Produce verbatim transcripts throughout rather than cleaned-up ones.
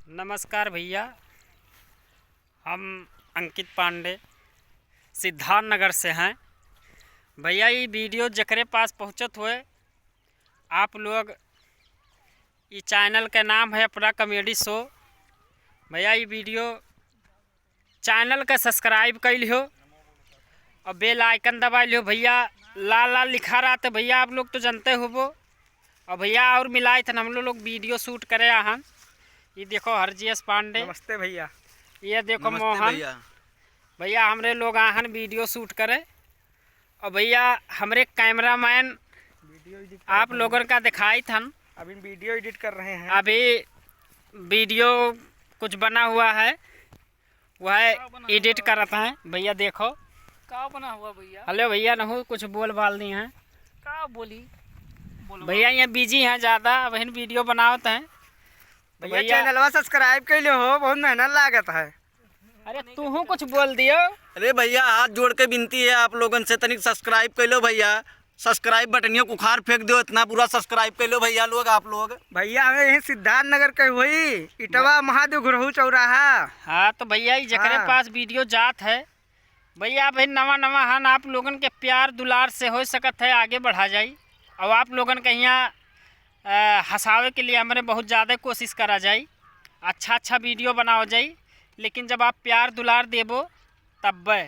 नमस्कार भैया, हम अंकित पांडे सिद्धार्थ नगर से हैं। भैया, ई वीडियो जेकरे पास पहुँचत होए, आप लोग, ई चैनल के नाम है अपना कॉमेडी शो। भैया, ई वीडियो चैनल के सब्सक्राइब कइ लिहो और बेल आइकन दबाइ लिहो भैया। लाल लाल लिखा रहत है भैया, आप लोग तो जानते होबो। और भैया और मिलाइत हन, हम लोग वीडियो शूट करे आहन। ये देखो हरजीएस पांडे, नमस्ते भैया। ये देखो नमस्ते मोहन भैया। भैया हमरे लोग आहन वीडियो शूट करे। और भैया हमरे कैमरामैन वीडियो एडिट कर आप रहे हैं। लोगन का दिखाइत हन। अभी वीडियो एडिट कर रहे हैं। अभी वीडियो कुछ बना हुआ है, वह का बना एडिट हुआ? करत हैं। भैया देखो। का बना हुआ भैया? हेलो भैया, नहू कुछ बोल बाल दिए हैं। का बोली? बोलो भैया बाबू। ये बिजी हैं ज़्यादा, वही वीडियो बनावत हैं। तो भैया भैया चैनलवा सब्सक्राइब कइ लिहो, बहुत मेहनत लागत है। अरे तूहू कुछ बोल दियो। अरे भैया, हाथ जोड़ के विनती है आप लोगन से, तनिक सब्सक्राइब कइ लो भैया। सब्सक्राइब बटनिया को उखाड़ फेंक दियो, इतना बुरा सब्सक्राइब कइ लो भैया लोग, आप लोग। भैया हमें यही सिद्धार्थ नगर के हुई, इटवा महादेव घुरहू चौराहा। हाँ तो भैया, ई जेकरे हाँ। पास वीडियो जात है, भैया अभी नवा नवा हन, आप लोगन के प्यार दुलार से हो सकत है आगे बढ़ा जाई। और आप लोगन के यहाँ अ, हँसावे के लिए हमरे बहुत ज़्यादा कोशिश करा जाई, अच्छा अच्छा वीडियो बनावा जाई, लेकिन जब आप प्यार दुलार देबो तब्बे।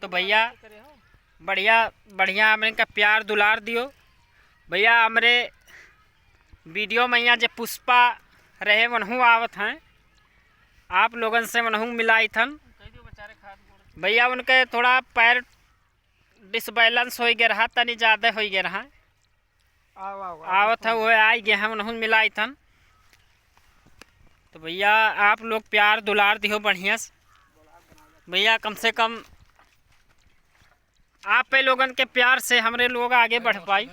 तो भैया बढ़िया बढ़िया हमरे का प्यार दुलार दियो। भैया हमरे वीडियो में यहाँ जे पुष्पा रहे वनहू आवत हैं, आप लोगन से वनहू मिलाइत हन। भैया उनके थोड़ा पैर डिसबैलेंस होइ गए रहा, तनी ज़्यादा होइ गए रहा। आओ, आओ, आओ, आवत है, कुछ वो आई गए हैं, उन्होंने मिलाइत हन। तो भैया आप लोग प्यार दुलार दिहो बढ़िया से। भैया कम से कम आप पे लोगन के प्यार से हमरे लोग आगे बढ़ पाई।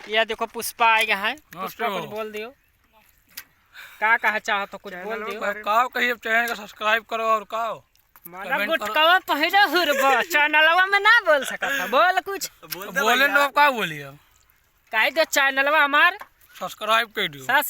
यह देखो पुष्पा आ गया है, नमस्ते पुष्पा कुछ हो। बोल दियो। का कहा चाहत हो, कुछ बोल चैनल दियो। पर का कही, अब चैनल का सब्सक्राइब करो और का हो? मारा कमेंट करो। गुटकावा पहिले हुरबा, चैनलवा में ना बोल सकत ह, बोल कुछ। बोल दे बोले भैया। लोग का बोली अब? कह दे चैनलवा हमार सब्सक्राइब कर दियो। सस?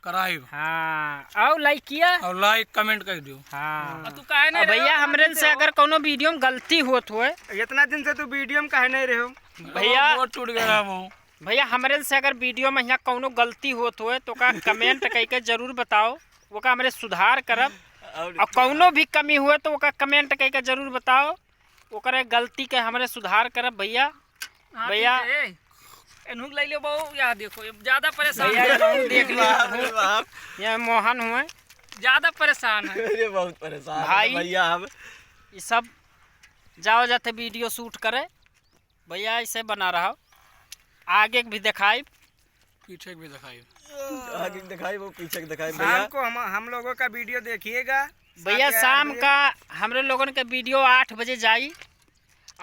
कराइब। हाँ, और लाइक किया? और लाइक कमेंट कर दियो। हाँ। और तू काहे नहीं और भैया, रहे हो? हमरे से अगर कौनो वीडियो में गलती होत होए। इतना दिन से तू वीडियो में काहे नहीं रहे हो? भैया। वो टूट गया वो। भैया, हमरे से अगर वीडियो में यहाँ कौनो गलती होत होए तो का कमेंट कइके जरूर बताओ, ओका हमरे सुधार करब। और और कौनो भी कमी हुए तो ओका कमेंट कइके जरूर बताओ, ओकरे गलती के हमरे सुधार करब भैया। हाँ, भैया। ठीक है। ए, एनहू के ले लियो बहू, यहाँ देखो, ये ज्यादा परेशान भैया, है। ये बहू देख लियो, बाप रे बाप। ये मोहन हुए। ज्यादा परेशान है। अरे, बहुत परेशान है भाई। भैया, हम ये सब जाओ जाते वीडियो शूट करे। भैया, ऐसे बना रहा, आगे के भी दिखाई, पीछे के भी दिखाई। आगे के दिखाई, वो पीछे के दिखाई। शाम भैया। को हम, हम लोगों का वीडियो देखिएगा, भैया, सात ग्यारह शाम बजे। का हमरे लोगन के वीडियो आठ बजे जाई।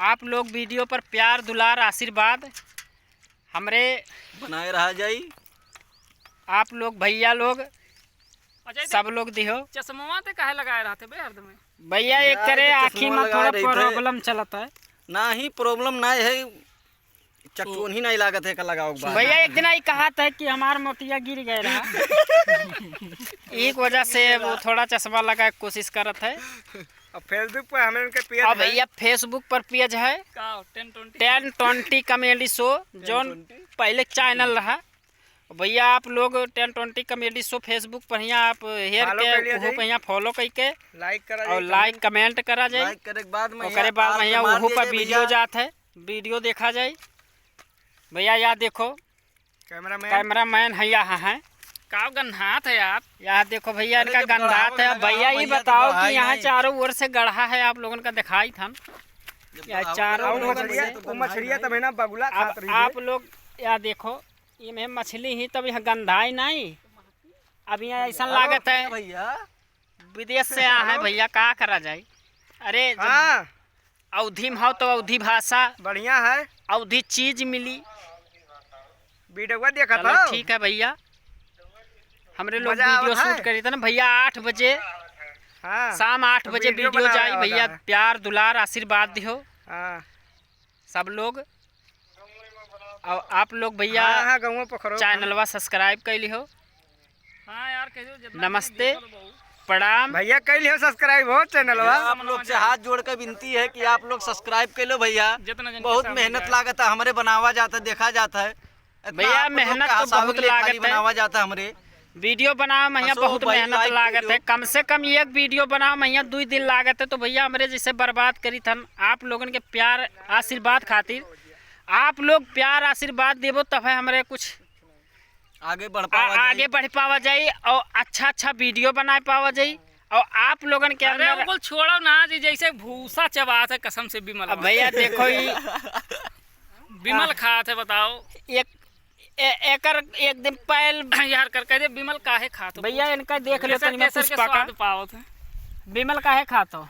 आप लोग वीडियो पर प्यार, दुलार, आशीर्वाद हमरे बनाए रहा जाई। आप लोग, भैया लोग, अच्छा, ये सब लोग दिहो। चश्मवा ते काहे लगाए रहते बे हरदम? भैया, एक यार, करे ये आँखी चश्मा में लगाए थोड़ा रही थे। प्रॉब्लम चलत है। ना ही प्रॉब्लम ना है, चकचोन्ही नहीं लागत है का लगाओ के बाद। भैया, एक दिन आई कहा था कि हमार मोतिया गिर गए रहा। एक वजह से वो थोड़ा चश्मा लगाए के कोशिश करत है। अब Facebook पर हमें उनके पेज अब है। भैया, Facebook पर पेज है का? टेन ट्वेंटी। टेन ट्वेंटी कॉमेडी शो, जौन ट्वेंटी। पहले चैनल रहा। भैया, आप लोग टेन ट्वेंटी कॉमेडी शो Facebook पर हियाँ आप हेर फॉलो के कर लिया उहो जाई। पर हियाँ फॉलो कइके लाइक करा और जाई, लाइक कमेंट। कमेंट करा जाई। लाइक करे के बाद में ओकरे हियाँ बाद में आल हियाँ मार उहो दिया पर जाए वीडियो भैया। जात है, वीडियो देखा जाई। भैया, या देखो, कैमरामैन। कैमरामैन है, यहाँ है। का गन्हात है यार? या देखो भैया, अरे, इनका जब गंधात गढ़ावा है। में भैया, लगाओ ये भैया, तो बताओ कि गढ़ाई यहाँ नहीं। चारों ओर से गढ़ा है, आप लोगन का दिखाई था। जब या गढ़ावा चारों में और लोगन मछलिया, से तो वो मछलिया तब है ना, बगुला अब खात रही है। आप लोग या देखो, इमे मछली ही तब यहाँ गंधाई नहीं। अब यहाँ ऐसा हेलो, लागत है भैया। विदेश से आ है भैया, का करा जाए? अरे, जब हाँ। अवधी में हो तो अवधी भाषा, बढ़िया है। अवधी चीज मिली। वीडियो देखत चलो, हो? ठीक है भैया, हमरे लोग मजा वीडियो आवत है? शूट करी था ना भैया, आठ बजे, हाँ। शाम आठ तो बजे वीडियो वीडियो बनावे जाई वाला भैया। है। प्यार, दुलार, आशीर्वाद दिहो हाँ। सब लोग। और आप लोग भैया हाँ, हाँ, गौवा पोखरो। चैनलवा सब्सक्राइब कर लिहो। हाँ यार, कह दो, जितना नमस्ते, जन देखल बा। प्रणाम। भैया, कइ लियो subscribe हो channel भैया, बा। आप लोग से हाथ जोड़ के विनती है कि आप लोग subscribe कइ लो भैया। जितना जन बहुत के साथ मेहनत जाए। लागत है हमरे, बनावा जाता है, देखा जाता है। इतना भैया, आप लोग मेहनत का तो हंसावे बहुत के लिए खाली लागत है। बनावा जाता है हमरे। Video बनावे में यहाँ हंसो बहुत भाई, मेहनत like लागत कइलो। है। कम से कम एक video बनावे में यहाँ दुई दिन लागत है। तो भैया, हमरे जैसे बर्बाद करी थन, आप लोगन के प्यार आशीर्वाद खातिर, आप लोग प्यार आशीर्वाद देबो तब है हमरे कुछ आगे बढ़ आ, पावा जाई। आगे बढ़ पावा जाई और अच्छा अच्छा video बनाए पावा जाई और आप लोगन के अरे अंदर। बिल्कुल छोड़ो ना जी, जैसे भूसा चबात है कसम से विमल अब बा। भैया देखो ही विमल आ, खात है, बताओ। एक ए, एकर एक दिन पहल यार कर कह दे, विमल काहे खात हो? भैया इनका देख ले केसर, तनी केसर के पुष्पा का। स्वाद पावत है। विमल काहे खात हो?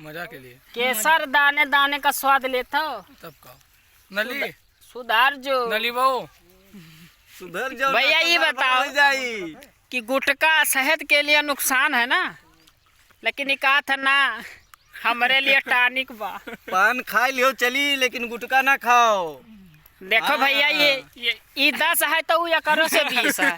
मजा के लिए। केसर दाने दाने का स्वाद लेत हो। तब का? नली। सुधार जो। नली बहू। सुधर जाओ भैया, ना, ये तो बताओ हो जाई। कि गुटखा सेहत के लिए नुकसान है ना, लेकिन ई कहत है ना, हमरे लिए tonic बा। पान खाइ लियो चली, लेकिन गुटखा ना खाओ। देखो हाँ। भैया, ये, ये, ई दस है तो उ एकरो से बीस है।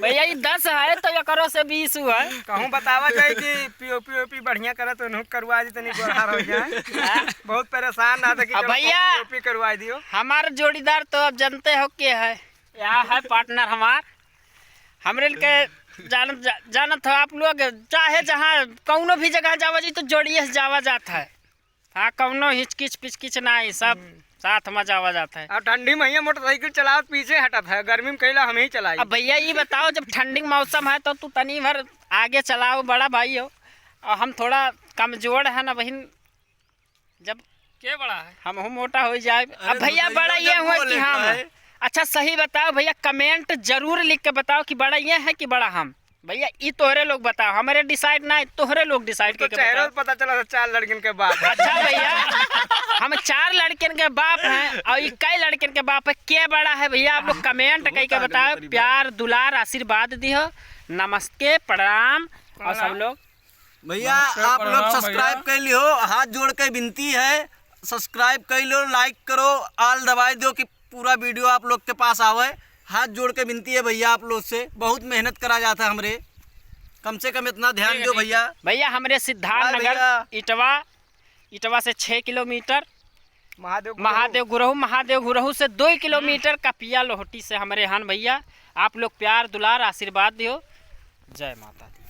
भैया, ई दस है तो एकरो से बीस है। कहूँ बतावा जाए कि पीओपी ओपी बढ़िया करे तो उन्हों करवा दी, तनी गोरहार हो जाए। हाँ। बहुत परेशान ना था कि अब चलो भैया, पीओपी करवा दियो। हमार जोड़ीदार तो अब जानते हो के है, यह है partner हमार। हमरे के जानत, जा-, जानत हो आप लोग, चाहे जहाँ कौनो भी जगह जावा जी तो जोड़िए से जावा जात है। हाँ, कौनो हिचकिच पिचकिच ना है, सब हम्म। साथ में जावा जात है। और ठंडी में ये मोटरसाइकिल चलावत पीछे हटत है, गर्मी में कहिला हम ही चलाई। अब भैया ये बताओ, जब ठंडी के मौसम है तो तू तनी भर आगे चलाओ, बड़ा भाई हो, और हम थोड़ा कमजोर है ना बहिन, जब के बड़ा है? हमहू मोटा हो जाए। अरे अब भैया, दुधइया बड़ा ये जब हुआ बोले कि हम है। अच्छा, सही बताओ भैया, comment जरूर लिख के बताओ कि बड़ा ये है कि बड़ा हम। भैया, ई तोहरे लोग बताओ, हमरे decide ना है, तोहरे लोग decide तो करके चेहरा बताओ। से पता चला था चार लड़किन के बाप। अच्छा भैया, हम चार लड़किन के बाप हैं और ई कई लड़किन के बाप है, के बड़ा है भैया? आप लोग comment कह के बताओ, प्यार दुलार आशीर्वाद दिहो, नमस्ते प्रणाम। और सब लोग भैया, नमस्ते, आप लोग प्रणाम subscribe भैया। कर लियो, हाथ जोड़ के विनती है, subscribe कर लो, like करो, all दबाई दो कि पूरा video आप लोग के पास आवे। हाथ जोड़ के विनती है भैया आप लोग से, बहुत मेहनत करा जाता है हमरे, कम से कम इतना ध्यान ठीक है, दो ठीक है। भैया। भैया, हमरे सिद्धार्थ नगर भैया। इटवा, इटवा से छः किलोमीटर महादेव गुरहू। महादेव गुरहू, महादेव गुरहू से दो किलोमीटर कपिया लोहटी से हमरे हन भैया। आप लोग प्यार दुलार आशीर्वाद दियो। जय माता दी।